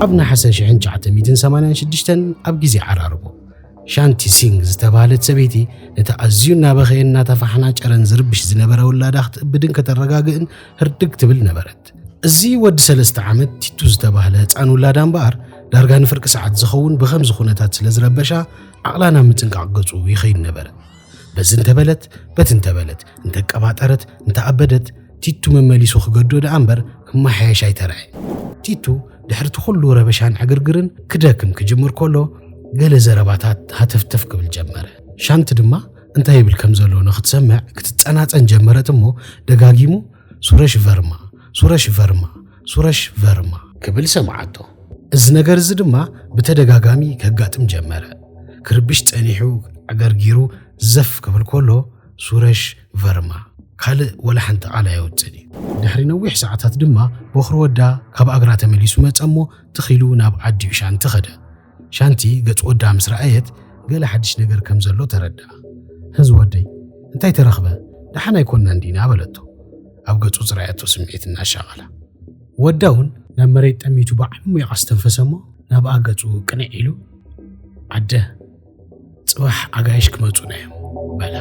ኣብ ነሓሰ ሽሕን ትሽዓተ ሚእትን ሰማንያን ሽዱሽተን ኣብ ግዜ ዓራርቦ፣ ሻንቲ ሲንግ ዝተባህለት ሰበይቲ ነቲ ኣዝዩ እናበኸየን እናተፋሕናጨረን ዝርብሽ ዝነበረ ውላዳ ክትእብድን ከተረጋግእን ህርድግ ትብል ነበረት። እዚ ወዲ ሰለስተ ዓመት ቲቱ ዝተባህለ ህፃን ውላዳ እምበኣር፣ ዳርጋ ንፍርቂ ሰዓት ዝኸውን ብኸምዚ ኩነታት ስለ ዝረበሻ፣ ዓቕላ ናብ ምጽንቃቕ ገጹ ይኸይድ ነበረ። በዚ እንተበለት፣ በቲ እንተበለት፣ እንተቀባጠረት፣ እንተኣበደት፣ ቲቱ መመሊሱ ክገድኦ ደኣ እምበር ክመሓየሽ ኣይተርኣየን። ቲቱ ድሕሪ እቲ ኩሉ ረበሻን ዕግርግርን ክደክም ክጅምር ከሎ፣ ገለ ዘረባታት ሃተፍተፍ ክብል ጀመረ። ሻንቲ ድማ እንታይ ይብል ከም ዘሎ ንክትሰምዕ ክትጸናጸን ጀመረት እሞ፣ ደጋጊሙ፣ "ሱረሽ ቨርማ፣ ሱረሽ ቨርማ፣ ሱረሽ ቨርማ" ክብል ሰምዓቶ። እዚ ነገር እዚ ድማ ብተደጋጋሚ ከጋጥም ጀመረ። ክርብሽ ጸኒሑ፣ ዕገርጊሩ ዘፍ ክብል ከሎ፣ "ሱረሽ ቨርማ" ካልእ ወላ ሓንቲ ቃል ኣየውጽእን እዩ። ድሕሪ ነዊሕ ሰዓታት ድማ በኹሪ ወዳ ካብ ኣግራ ተመሊሱ መጸ እሞ፣ ትኽ ኢሉ ናብ ኣዲኡ ሻንቲ ኸደ። ሻንቲ ገጽ ወዳ ምስ ረኣየት፣ ገለ ሓድሽ ነገር ከም ዘሎ ተረድኣ። "ህዝ ወደይ፣ እንታይ ተረኽበ? ደሓን ኣይኮንናን ዲና?" በለቶ፣ ኣብ ገጹ ዝረኣየቶ ስምዒት እናሻቐላ። ወዳ እውን ናብ መሬት ጠሚቱ ብዓሚቕ ኣስተንፈሰ እሞ፣ ናብኣ ገጹ ቅንዕ ኢሉ፣ "ኣደ፣ ጽባሕ ኣጋይሽ ክመጹና እዮም" በላ።